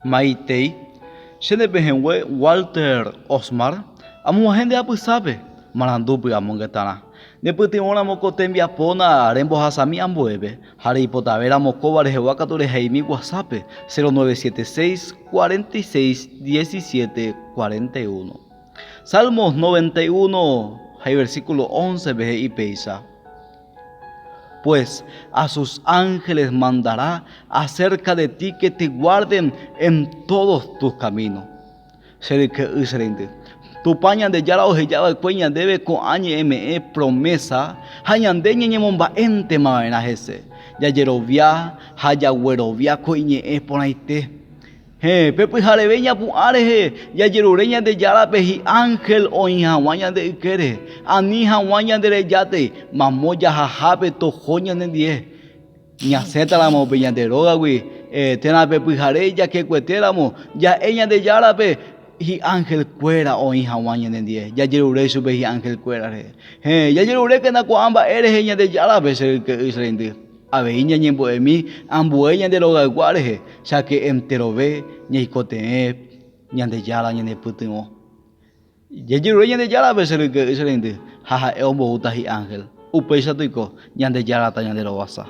Maitei, che ne pehẽngue Walter Osmar, amog̃uahẽ nde apysápe, marandu py'amongetarã. Ne pytyvõramo ko tembiapóna rembohasami ambuépe, ha reipotavéramo kóva rehegua katu rehaimi WhatsApp-pe, 0976 46 17 41. Salmos 91 ha iversíkulo 11-pe he'i péicha. Pues a sus ángeles mandará acerca de ti que te guarden en todos tus caminos. Che ryke'y, che reindy, Tupã Ñandejára oheja va'ekue ñandéve ko'ã ñe'ẽme'ẽ promesa ha ñande ñañemomba'éntema va'erã hese, jajerovia ha jaguerovia ko iñe'ẽ porãite. Héẽ, pe pyhareve ñapu'ã rehe jajerure Ñandejárape hi'ánhel oĩ hag̃ua ñande ykére, ani hag̃ua ñanderejátei mamo jahahápe toho ñanendie. Ñasẽtaramo pe ñande rógagui térã pe pyhare jakekuetéramo, ja'e Ñandejárape hi'anhelkuéra oĩ hag̃ua ñanendie, jajerure chupe hi'anhelkuéra rehe. Héẽ, jajerurékena ko'ã mba'e rehe Ñandejárape che ryke'y, che reindy. Avei ñañembo'emi ambue ñande rogaygua rehe, cháke enterove ñaikotevẽ Ñandejára ñanepytyvõ. Jajerure Ñandejárape che ryke'y che reindy, ha ha'e omboúta hi'ánhel. Upéicha toiko, Ñandejára tañanderovasa.